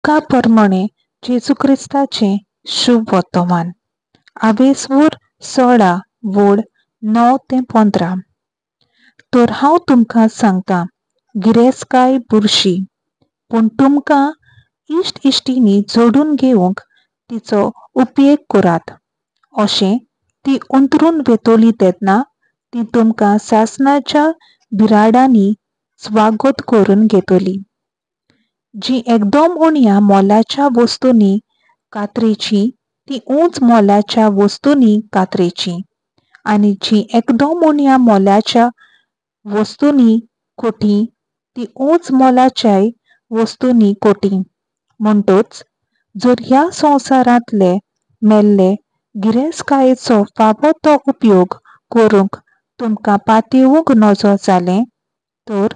लुका प्रमाणें जेजू क्रिस्ताचें शुभ वर्तमान आवेसवूर 16 वोळ 9 ते 15. तर हांव तुमकां सांगता, गिरेस्तकाय बुरशी, पूण तुमकां इश्ट इश्टिणी जोडून घेवंक तिचो उपयोग करात. अशें ती अंतरून वेतली तेन्ना ती तुमकां सासणाच्या बिराडांनी स्वागत करून घेतली. जी एकदम उण्या मोलाच्या वस्तूंनी कातरेची ती उंच मोलाच्या वस्तूंनी कातरेची, आनी जी एकदम उण्या मोलाच्या वस्तूंनी कोटी ती उंच मोलाच्याय वस्तूंनी कोटी. म्हणटच जर ह्या संवसारांतले मेल्ले गिरेस्तकायेचो फावो तो उपयोग करूंक तुमकां पातयेवंक नजो जालें तर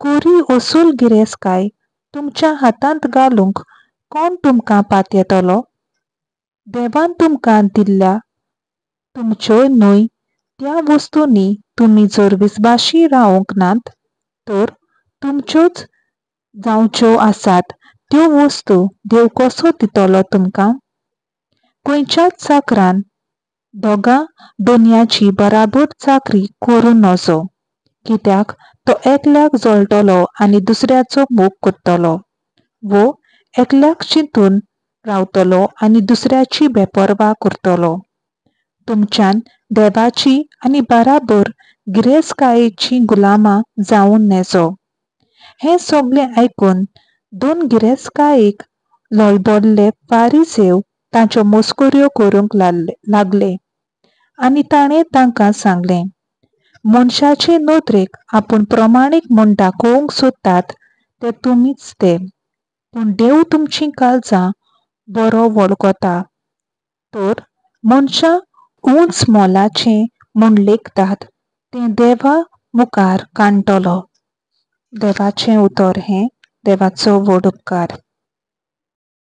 कोरी असूल गिरेस्तकाय तुमच्या हातांत घालूंक कोण तुमकां पातयेतलो? देवान तुमकां दिल्ल्या तुमच्यो न्हय त्या वस्तूंनी तुमी जर विस्वाशी रावंक नात तर तुमच्योच जावच्यो आसात त्यो वस्तू देव कसो दितलो तुमकां? खंयच्याच चाकरान दोगां धनयाची बराबर चाकरी करूं नजो, कित्याक तो एकल्याक जळटलो आनी दुसऱ्याचो मोग करतलो, वो एकल्याक चिंतून रावतलो आनी दुसऱ्याची बेपर्वा करतलो. तुमच्यान देवाची आनी बराबर गिरेस्तकायेची गुलामां जावन नेजो. हें सगळें आयकून दोन गिरेस्तकायेक लोलबल्ले फारीजेव ताच्यो मस्कऱ्यो करूंक लागले आनी ताणें तांकां सांगलें, मनशाचे नदरेक आपूण प्रमाणीक म्हूण दाखोवंक सोदतात ते तुमीच ते, पूण देव तुमचीं काळजां बरो वळखता. तर मनशां उंच मोलाचें म्हूण लेखतात तें देवा मुखार कांडटलो. देवाचें उतर हें. देवाचो व्हड उपकार.